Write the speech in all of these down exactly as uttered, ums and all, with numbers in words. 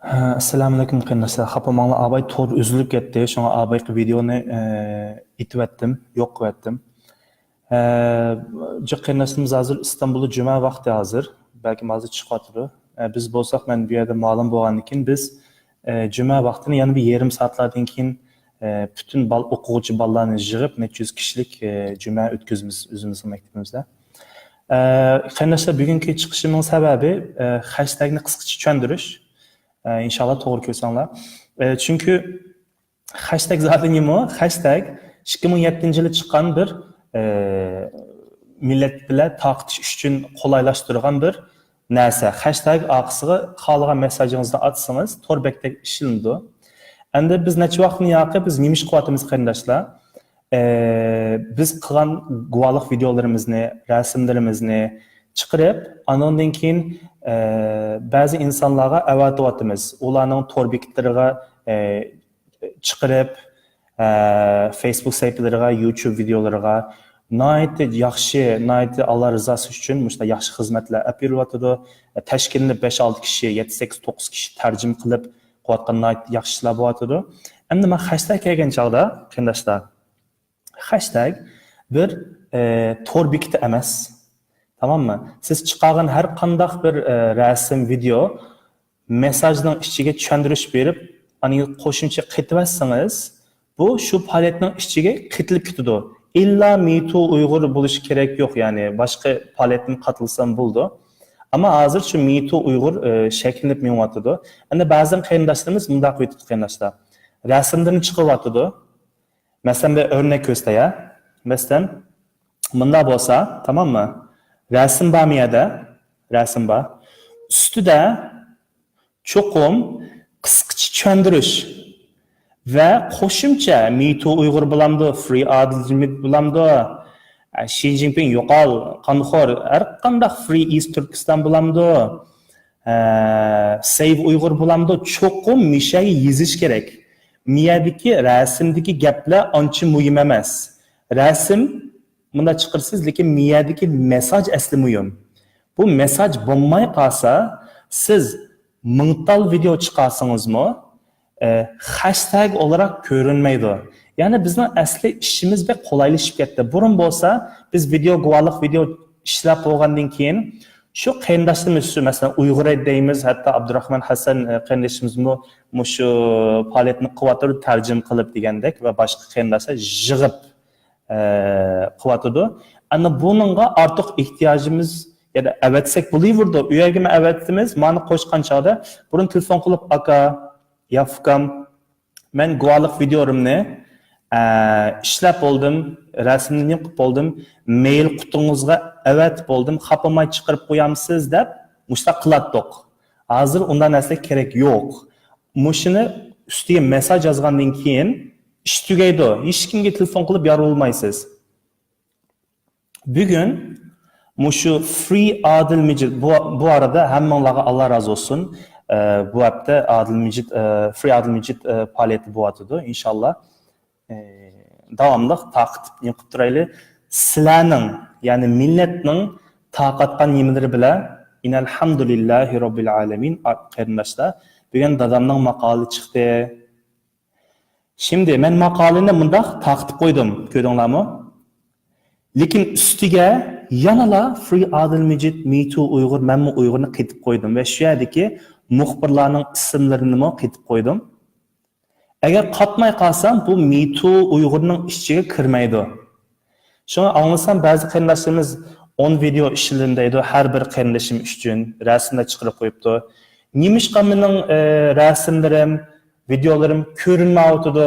ئەسسالامۇئەلەيكۇم قېرىنداشلار. خاپا بولماڭلار، ئاباي تور ئۈزۈلۈپ كەتتى. شۇڭا ئابايقى ۋىدېئونى، ئە، ئېتىۋەتتىم، يوق قىلىۋەتتىم. ئە، جىق قېرىنداشلىرىمىز ھازىر ئىستانبۇلدا جۈمە ۋاقتى ھازىر. بەلكىم ھازىر چىقىۋاتىدۇ. ئە، بىز بولساق، مەن بۇ يەردە مۇئەللىم بولغاندىن كېيىن، بىز، ئە، جۈمە ۋاقتىنى يەنە بىر يېرىم سائەتلەردىن كېيىن، ئە، پۈتۈن بال-، ئوقۇغۇچى بالىلارنى يىغىپ، نەچچە يۈز كىشىلىك، ئە، جۈمە ئۆتكۈزىمىز ئۆزىمىزنىڭ مەكتىپىمىزدە. ئە، قېرىنداشلار، بۈگۈنكى چىقىشىمنىڭ سەۋەبى، ئە، خەشتەگنى قىسقىچە چۈشەندۈرۈش. ئە، ئىنشاللا توغرا كۆرسەڭلار. ئە، چۈنكى خەشتەگ زادى نېمە؟ خەشتەگ ئىككى مىڭ يەتتىنچى يىلى چىققان بىر، ئە، مىللەت بىلەن تارقىتىش ئۈچۈن قولايلاشتۇرغان بىر نەرسە. خەشتەگ ئارقىسىغا خالىغان مېسساجىڭىزنى ئاتسىڭىز، تور بەكتەك ئىشلىنىدۇ. ئەمدى بىز نەچچە ۋاقىتتىن ياقى بىز نېمە ئىش قىلىۋاتىمىز، قېرىنداشلار؟ ئە، بىز قىلغان گۇۋاھلىق ۋىدېئولىرىمىزنى، رەسىملىرىمىزنى چىقىرىپ، ئانىڭدىن كېيىن، ئە، بەزى ئىنسانلارغا ئەۋەتىۋاتىمىز. ئۇلارنىڭ تور بېكەتلىرىگە، ئە، چىقىرىپ، ئە، فېيسبۇك سەھىپىلىرىگە، يۇتۇب ۋىدېئولىرىغا ناھايىتى ياخشى، ناھايىتى ئاللا رىزاسى ئۈچۈن مۇشۇنداق ياخشى خىزمەتلەر ئەپ بېرىلىۋاتىدۇ. تەشكىللىنىپ بەش-ئالتە كىشى، يەتتە-سەككىز-توققۇز كىشى تەرجىمە قىلىپ قىلىۋاتقان ناھايىتى ياخشى ئىشلار بولۇۋاتىدۇ. ئەمدى مەن خەشتەگ كەلگەن چاغدا، قېرىنداشلار، خەشتەگ بىر، ئە، تور بېكىتى ئەمەس. تاماممۇ؟ سىز چىقارغان ھەر قانداق بىر، ئە، رەسىم، ۋىدېئو مېسساژنىڭ ئىچىگە چۈشەندۈرۈش بېرىپ، ئاندىن قوشۇمچە قېتىۋەتسىڭىز، بۇ شۇ پائالىيەتنىڭ ئىچىگە قېتىلىپ كېتىدۇ. ئىللا مىتۇ ئۇيغۇر بولۇشى كېرەك يوق، يەنى باشقا پائالىيەتتىن قاتناشسام بولىدۇ. ئەمما ھازىر شۇ مىتۇ ئۇيغۇر، ئە، شەكىللىنىپ مېڭىۋاتىدۇ. ئەمدى بەزى قېرىنداشلىرىمىز مۇنداق ئېيتىپتۇ، قېرىنداشلار. رەسىملىرىنى چىقىرىۋاتىدۇ. مەسىلەن، بىر ئۆرنەك كۆرسىتەي، ھە. مەسىلەن، مۇنداق بولسا، تاماممۇ؟ رەسىم بارمۇ يەردە؟ رەسىم بار. ئۈستىدە چوقۇم قىسقىچە چۈشەندۈرۈش ۋە قوشۇمچە مىتۇ ئۇيغۇر بولامدۇ، فرى ئادىل مىجىت بولامدۇ، ئە، شى جىنپىڭ يوقال، قانخور، ھەر قانداق فرى ئىست تۈركىستان بولامدۇ، ئە، سەيۋ ئۇيغۇر بولامدۇ، چوقۇم مىشەگە يېزىش كېرەك. مىيەدىكى رەسىمدىكى گەپلەر ئانچە مۇھىم ئەمەس. رەسىم مۇنداق چىقىرىسىز، لېكىن مىيەدىكى مېسساژ ئەسلى مۇھىم. بۇ مېسساژ بولماي قالسا، سىز مىڭتال ۋىدېئو چىقارسىڭىزمۇ، ئە، خەشتەگ ئولاراق كۆرۈنمەيدۇ. يەنى بىزنىڭ ئەسلى ئىشىمىز بەك قولايلىشىپ كەتتى. بۇرۇن بولسا بىز ۋىدېئو، گۇۋاھلىق ۋىدېئو ئىشلەپ بولغاندىن كېيىن شۇ قېرىنداشلىرىمىز، شۇ مەسىلەن ئۇيغۇر دەيمىز، ھەتتا ئابدۇراخمان ھەسەن، ئە، قېرىندىشىمىزمۇ مۇشۇ پائالىيەتنى قىلىۋاتىدۇ، تەرجىمە قىلىپ دېگەندەك ۋە باشقا قېرىنداشلار يىغىپ، ئە، قىلىۋاتىدۇ. ئەنە بۇنىڭغا ئارتۇق ئېھتىياجىمىز يەنە ئەۋەتسەك بولۇۋېرىدۇ. ئۇ يەرگىمۇ ئەۋەتىمىز، مانا قوشقان چاغدا بۇرۇن تېلېفون قىلىپ، ئاكا، يا ئۇكام، مەن گۇۋاھلىق ۋىدېئولىرىمنى، ئە، ئىشلەپ بولدۇم، رەسىمنى نېمە قىلىپ بولدۇم، مېيىل قۇتىڭىزغا ئەۋەتىپ بولدۇم، خاپىماي چىقىرىپ قويامسىز دەپ مۇشۇنداق قىلاتتۇق. ھازىر ئۇنداق نەرسە كېرەك يوق. مۇشۇنى ئۈستىگە مېسساژ يازغاندىن كېيىن ئىش تۈگەيدۇ. ھېچكىمگە تېلېفون قىلىپ يارىلىمايسىز. بۈگۈن مۇشۇ فرى ئادىل مىجىت، بۇ، بۇ ئارىدا ھەممىڭلارغا ئاللا رازى بولسۇن. ئە، بۇ ھەپتە ئادىل مىجىت، ئە، فرى ئادىل مىجىت، ئە، پائالىيىتى بولۇۋاتىدۇ. ئىنشاللا، ئە، داۋاملىق تارقىتىپ نېمە قىلىپ تۇرايلى. سىلەرنىڭ، يەنى مىللەتنىڭ تارقاتقان نېمىلىرى بىلەن، ئىنەلھەمدۇلىللاھى رەببىل ئالەمىن، قېرىنداشلار. بۈگۈن دادامنىڭ ماقالىسى چىقتى. شىمدى مەن ماقالىنى مۇنداق تارقىتىپ قويدۇم، كۆردۈڭلارمۇ؟ لېكىن ئۈستىگە يەنىلا فرى ئادىل مىجىت، مىتۇ ئۇيغۇر، مەنمۇ ئۇيغۇرنى قېتىپ قويدۇم ۋە شۇ يەردىكى مۇخبىرلارنىڭ ئىسىملىرىنىمۇ قېتىپ قويدۇم. ئەگەر قاتماي قالسام، بۇ مىتۇ ئۇيغۇرنىڭ ئىچىگە كىرمەيدۇ. شۇڭا ئاڭلىسام، بەزى قېرىنداشلىرىمىز ئون ۋىدېئو ئىشلىدىم دەيدۇ، ھەر بىر قېرىندىشىم ئۈچۈن رەسىملەر چىقىرىپ قويۇپتۇ. نېمىشقا مېنىڭ، ئە، رەسىملىرىم، ۋىدېئولىرىم كۆرۈنمەيۋاتىدۇ؟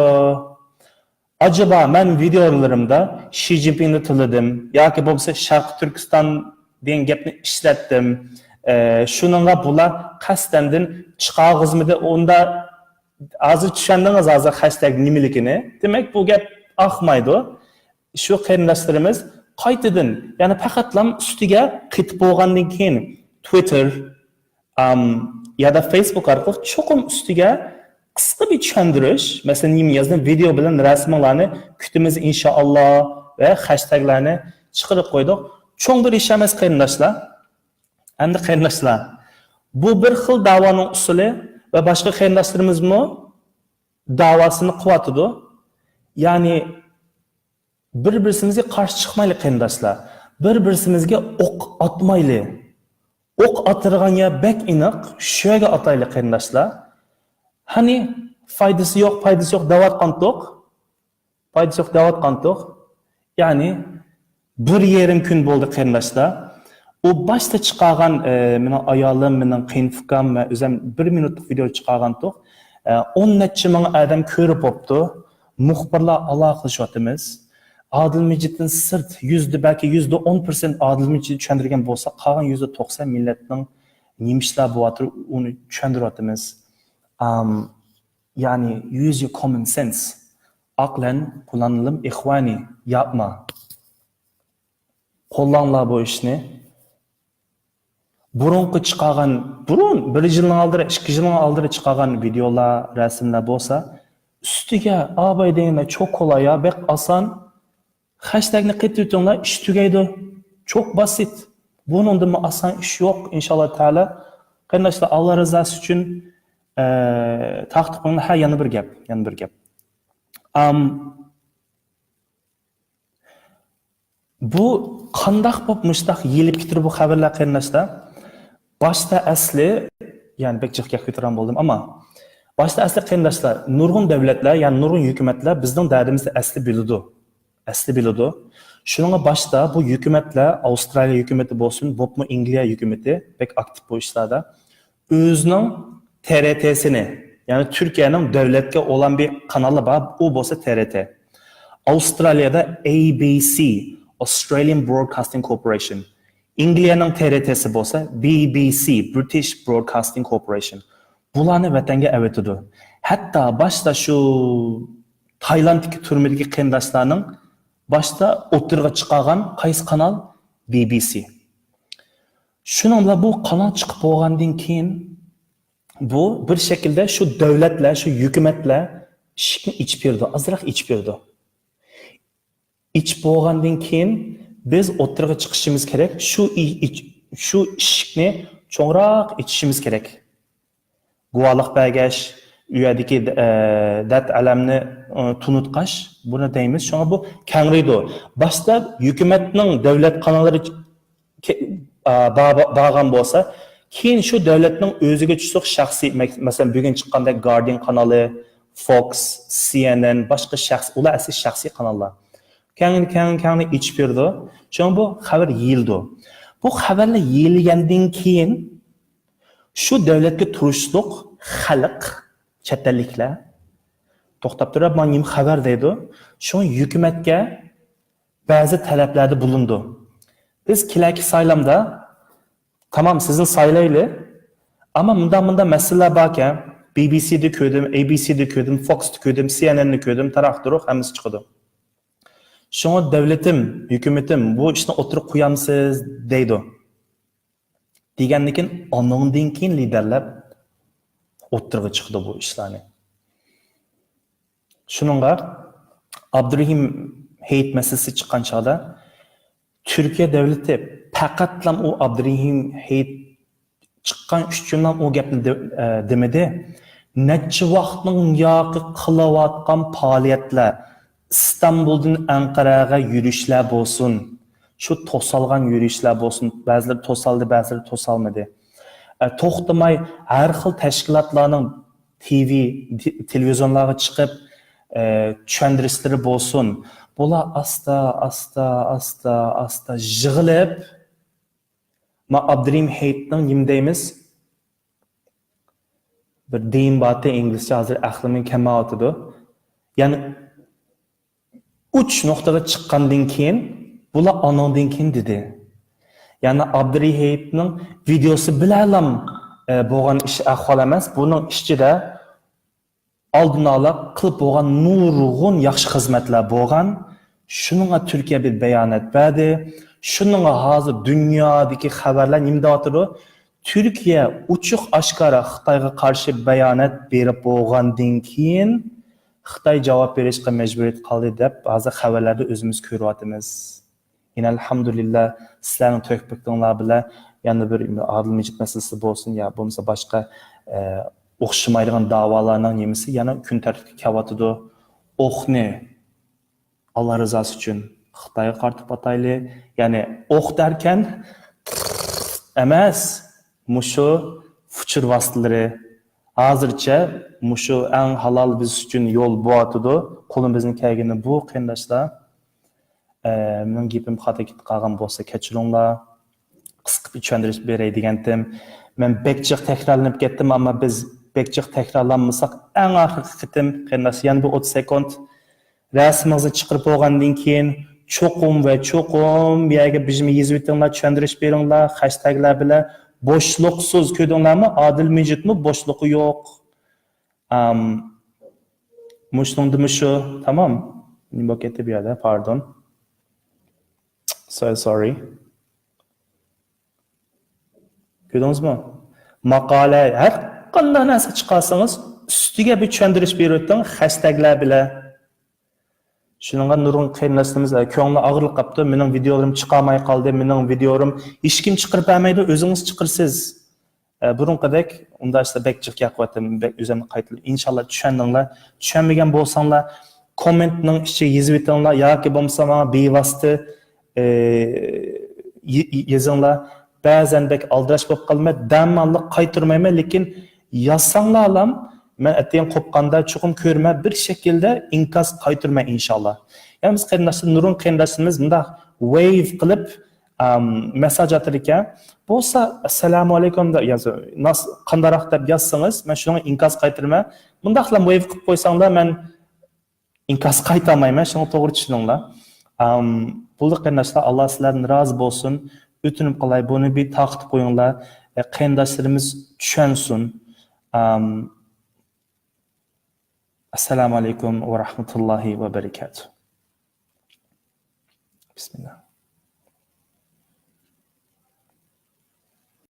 ئاجابا مەن ۋىدېئولىرىمدا شى جىنپىڭنى تىللىدىم ياكى بولمىسا شەرقىي تۈركىستان دېگەن گەپنى ئىشلەتتىم. ئە، شۇنىڭغا بۇلار قەستەندىن چىقارغۇزمىدى. ئۇندا ھازىر چۈشەندىڭىز ھازىر خەشتەگ نېمىلىكىنى. دېمەك، بۇ گەپ ئاقمايدۇ. شۇ قېرىنداشلىرىمىز قايتىدىن، يەنى پەقەتلا ئۈستىگە قېتىپ بولغاندىن كېيىن، تۋىتتېر، ئام، يا دا فېيسبۇك ئارقىلىق چوقۇم ئۈستىگە قىسقا بىر چۈشەندۈرۈش، مەسىلەن، نېمە يازدىم، ۋىدېئو بىلەن رەسىمىڭلارنى كۈتىمىز، ئىنشائاللا، ۋە خەشتەگلەرنى چىقىرىپ قويدۇق. چوڭ بىر ئىش ئەمەس، قېرىنداشلار. ئەمدى قېرىنداشلار، بۇ بىر خىل داۋانىڭ ئۇسۇلى، ۋە باشقا قېرىنداشلىرىمىزمۇ داۋاسىنى قىلىۋاتىدۇ. يەنى بىر-بىرسىمىزگە قارشى چىقمايلى، قېرىنداشلار. بىر-بىرسىمىزگە ئوق ئاتمايلى. ئوق ئاتىدىغان يەر بەك ئېنىق، شۇ يەرگە ئاتايلى، قېرىنداشلار. ھەنى، پايدىسى يوق، پايدىسى يوق دەۋاتقانتۇق. پايدىسى يوق دەۋاتقانتۇق. يەنى بىر يېرىم كۈن بولدى، قېرىنداشلار. ئۇ باشتا چىقارغان، ئە، مېنىڭ ئايالىم، مېنىڭ قېيىنئۇكام ۋە ئۆزۈم بىر مىنۇتلۇق ۋىدېئو چىقارغانتۇق. ئە، ئون نەچچە مىڭ ئادەم كۆرۈپ بوپتۇ. مۇخبىرلار ئالاقىلىشىۋاتىمىز. ئادىل مىجىتتىن سىرت يۈزدە، بەلكى يۈزدە ئون پىرسەنت ئادىل مىجىت چۈشەندۈرگەن بولسا، قالغان يۈزدە توقسان مىللەتنىڭ نېمە ئىشلار بولۇۋاتىدۇ، ئۇنى چۈشەندۈرۈۋاتىمىز. ئام، يەنى use your common sense. ئەقلەن قوللانىلىم، ئىخۋانى، ياپما. قوللاڭلار بۇ ئىشنى. بۇرۇنقى چىقارغان، بۇرۇن، بىر يىلنىڭ ئالدىدا، ئىككى يىلنىڭ ئالدىدا چىقارغان ۋىدېئولار، رەسىملەر بولسا، ئۈستىگە ئاباي دېگەندە چوكولا يا، بەك ئاسان. خەشتەگنى قېتىۋېتىڭلار، ئىش تۈگەيدۇ. چوك باسىت. بۇنىڭدىنمۇ ئاسان ئىش يوق، ئىنشاللا تەئالا. قېرىنداشلار، ئاللا رىزاسى ئۈچۈن، ئە، تارقىتىپ قويۇڭلار. ھە، يەنە بىر گەپ، يەنە بىر گەپ. ئام، بۇ قانداق بولۇپ مۇشتاق يېيىلىپ كېتىدۇ بۇ خەۋەرلەر، قېرىنداشلار؟ باشتا ئەسلى، يەنى بەك جىق گەپ كۆتۈرگەن بولدۇم، ئەمما باشتا ئەسلى، قېرىنداشلار، نۇرغۇن دۆلەتلەر، يەنى نۇرغۇن ھۆكۈمەتلەر بىزنىڭ دەردىمىزنى ئەسلى بىلىدۇ. ئەسلى بىلىدۇ. شۇنىڭغا باشتا بۇ ھۆكۈمەتلەر، ئاۋسترالىيە ھۆكۈمىتى بولسۇن، بولۇپمۇ ئەنگلىيە ھۆكۈمىتى بەك ئاكتىپ بۇ ئىشلاردا. ئۆزىنىڭ تىرىتىسىنى، يەنى تۈركىيەنىڭ دۆلەتكە ئولان بىر قانالى بار، ئۇ بولسا تىرىتى. ئاۋسترالىيەدە ئەي بىي سىي، Australian Broadcasting Corporation. ئەنگلىيەنىڭ تىرىتىسى بولسا بىي بىي سىي، British Broadcasting Corporation. بۇلارنى ۋەتەنگە ئەۋەتىدۇ. ھەتتا باشتا شۇ تايلاندتىكى تۈرمىدىكى قېرىنداشلارنىڭ باشتا ئوتتۇرىغا چىقارغان قايسى قانال؟ بىي بىي سىي. شۇنىڭ بىلەن بۇ قانال چىقىپ بولغاندىن كېيىن، بۇ بىر شەكىلدە شۇ دۆلەتلەر، شۇ ھۆكۈمەتلەر ئىشىكنى ئېچىپ بېرىدۇ، ئازراق ئېچىپ بېرىدۇ. ئېچىپ بولغاندىن كېيىن بىز ئوتتۇرىغا چىقىشىمىز كېرەك. شۇ ئى-، ئىچ-، شۇ ئىشىكنى چوڭراق ئېچىشىمىز كېرەك. گۇۋاھلىق بەرگەچ، ئۇ يەردىكى، ئە، دەرد ئەلەمنى، ئە، تونۇتقاچ، بۇنى دەيمىز. شۇڭا بۇ كەڭرىيدۇ. باشتا ھۆكۈمەتنىڭ دۆلەت قاناللىرى كە-، ئا، با-، با-، بارغان بولسا، كېيىن شۇ دۆلەتنىڭ ئۆزىگە تۇتۇق شەخسىي، مە-، مەسىلەن، بۈگۈن چىققاندەك گاردىيان قانىلى، فوكس، سىي ئېن ئېن، باشقا شەخس، ئۇلار ئەسلى شەخسىي قاناللار. كەڭ، كەڭ، كەڭنى ئېچىپ بېرىدۇ. شۇڭا بۇ خەۋەر يېيىلىدۇ. بۇ خەۋەرلەر يېيىلگەندىن كېيىن شۇ دۆلەتكە تۇرۇشلۇق خەلق، چەت ئەللىكلەر توختاپ تۇرۇپ، مانا نېمە خەۋەر دەيدۇ. شۇڭا ھۆكۈمەتكە بەزى تەلەپلەردە بولۇنىدۇ. بىز كېلەركى سايلامدا، تامام، سىزنى سايلايلى. ئەمما مۇنداق، مۇنداق مەسىلىلەر باركەن، بىي بىي سىدە كۆردۈم، ئەي بىي سىدە كۆردۈم، فوكستا كۆردۈم، سىي ئېن ئېندا كۆردۈم، تاراق-تۇرۇق ھەممىسى چىقىدۇ. شۇڭا دۆلىتىم، ھۆكۈمىتىم، بۇ ئىشنى ئوتتۇرىغا قويامسىز دەيدۇ. دېگەندىن كېيىن، ئانىڭدىن كېيىن لىدەرلەر ئوتتۇرىغا چىقىدۇ بۇ ئىشلارنى. شۇنىڭغا ئابدۇرېھىم ھېيت مەسىلىسى چىققان چاغدا، تۈركىيە دۆلىتى پەقەتلا ئۇ ئابدۇرېھىم ھېيت چىققان ئۈچۈنلا ئۇ گەپنى دې-، ئە، دېمىدى. نەچچە ۋاقىتنىڭ ياقى قىلىۋاتقان پائالىيەتلەر، ئىستانبۇلدىن ئەنقەرەگە يۈرۈشلەر بولسۇن، شۇ توسالغان يۈرۈشلەر بولسۇن، بەزىلىرى توسالدى، بەزىلىرى توسالمىدى. ئە، توختىماي ھەر خىل تەشكىلاتلارنىڭ تىۋى، تې-، تېلېۋىزىيونلارغا چىقىپ، ئە، چۈشەندۈرۈشلىرى بولسۇن. بۇلار ئاستا، ئاستا، ئاستا، ئاستا يىغىلىپ، ما ئابدۇرېھىم ھېيتنىڭ نېمە دەيمىز؟ بىر دېيىم بارتى ئىنگلىزچە، ھازىر ئەقلىمدىن كەلمەيۋاتىدۇ. يەنى ئۇچ نۇقتىغا چىققاندىن كېيىن، بۇلار ئانىڭدىن كېيىن دېدى. يەنى ئابدۇرېھىم ھېيتنىڭ ۋىدېئوسى بىلەنلام، ئە، بولغان ئىش ئەھۋال ئەمەس. بۇنىڭ ئىچىدە ئالدىن ئالا قىلىپ بولغان نۇرغۇن ياخشى خىزمەتلەر بولغان. شۇنىڭغا تۈركىيە بىر بايانات بەردى. شۇنىڭغا ھازىر دۇنيادىكى خەۋەرلەر نېمە دەۋاتىدۇ؟ تۈركىيە ئوچۇق ئاشكارا خىتايغا قارشى بايانات بېرىپ بولغاندىن كېيىن، خىتاي جاۋاب بېرىشقا مەجبۇرىيەت قالدى دەپ ھازىر خەۋەرلەردە ئۆزىمىز كۆرۈۋاتىمىز. يەنە ئەلھەمدۇلىللا، سىلەرنىڭ تۆھپىڭلار بىلەن يەنە بىر ئادىل مىجىت مەسىلىسى بولسۇن يا بولمىسا باشقا، ئە، ئوخشىمايدىغان داۋالارنىڭ نېمىسى يەنە كۈن تەرتىپكە كېلىۋاتىدۇ. ئوقنى ئاللا رىزاسى ئۈچۈن خىتايغا قارىتىپ ئاتايلى. يەنى ئوق دەركەن ئەمەس، مۇشۇ فۇچۇر ۋاسىتىلىرى ھازىرچە مۇشۇ ئەڭ ھالال بىز ئۈچۈن يول بولۇۋاتىدۇ. قولىمىزدىن كەلگىنى بۇ، قېرىنداشلار. ئە، مېنىڭ گېپىم خاتا كېتىپ قالغان بولسا كەچۈرۈڭلار. قىسقا بىر چۈشەندۈرۈش بېرەي دېگەنتىم. مەن بەك جىق تەكرارلىنىپ كەتتىم، ئەمما بىز بەك جىق تەكرارلانمىساق، ئەڭ ئاخىرقى قېتىم، قېرىنداش، يەنە بىر ئوتتۇز سېكۇنت. رەسىمىڭىزنى چىقىرىپ بولغاندىن كېيىن، چوقۇم ۋە چوقۇم بۇ يەرگە بىزمۇ يېزىۋېتىڭلار، چۈشەندۈرۈش بېرىڭلار، خەشتەگلەر بىلەن. بوشلۇقسىز، كۆردۈڭلارمۇ؟ ئادىل مىجىتمۇ بوشلۇقى يوق. ئام، مۇشۇنىڭدىمۇ شۇ، تامام. نېمە بولۇپ كەتتى بۇ يەردە؟ Pardon. So sorry. كۆردىڭىزمۇ؟ ماقالە، ھەر قانداق نەرسە چىقارسىڭىز، ئۈستىگە بىر چۈشەندۈرۈش بېرىۋېتىڭ، خەشتەگلەر بىلەن. شۇنىڭغا نۇرغۇن قېرىنداشلىرىمىز، ئە، كۆڭلى ئاغرىلىپ قاپتۇ، مېنىڭ ۋىدىيولىرىم چىقالماي قالدى، مېنىڭ ۋىدىيولىرىم ھېچكىم چىقىرىپ بەرمەيدۇ، ئۆزىڭىز چىقىرىسىز. ئە، بۇرۇنقىدەك ئۇنداق ئىشلار بەك جىق ياقىۋاتىدۇ، بەك ئۆزۈمنى قايتىلىپ. ئىنشاللا چۈشەندىڭلار. چۈشەنمىگەن بولساڭلار، كوممېنتنىڭ ئىچىگە يېزىۋېتىڭلار ياكى بولمىسا ماڭا بىۋاسىتە، ئە، ي-، ي-، يېزىڭلار. بەزەن بەك ئالدىراش بولۇپ قالىمەن، دەماللىق قايتۇرمايمەن، لېكىن يازساڭلارلام، مەن ئەتىگەن قوپقاندا چوقۇم كۆرىمەن، بىر شەكىلدە ئىنكاس قايتۇرىمەن ئىنشاللا. يەنە بىز قېرىنداشلار، نۇرغۇن قېرىنداشلىرىمىز مۇنداق ۋەيۋ قىلىپ، ئام، مېساج ئاتىدىكەن. بولسا، ئەسسالامۇ ئەلەيكۇم دەپ يازىدۇ. ناس-، قانداقراق دەپ يازسىڭىز، مەن شۇنىڭغا ئىنكاس قايتۇرىمەن. مۇنداقلا ۋەيۋ قىلىپ قويساڭلار، مەن ئىنكاس قايتالمايمەن، شۇڭا توغرا چۈشىنىڭلار. ئام، بولدى قېرىنداشلار، ئاللا سىلەردىن رازى بولسۇن. ئۆتۈنۈپ قالاي، بۇنى بىر تارقىتىپ قويۇڭلار. ئە، قېرىنداشلىرىمىز چۈشەنسۇن. ئام، ئەسسالامۇ ئەلەيكۇم ۋە رەھمەتۇللاھى ۋە بەرىكاتۇھ. بىسمىللا.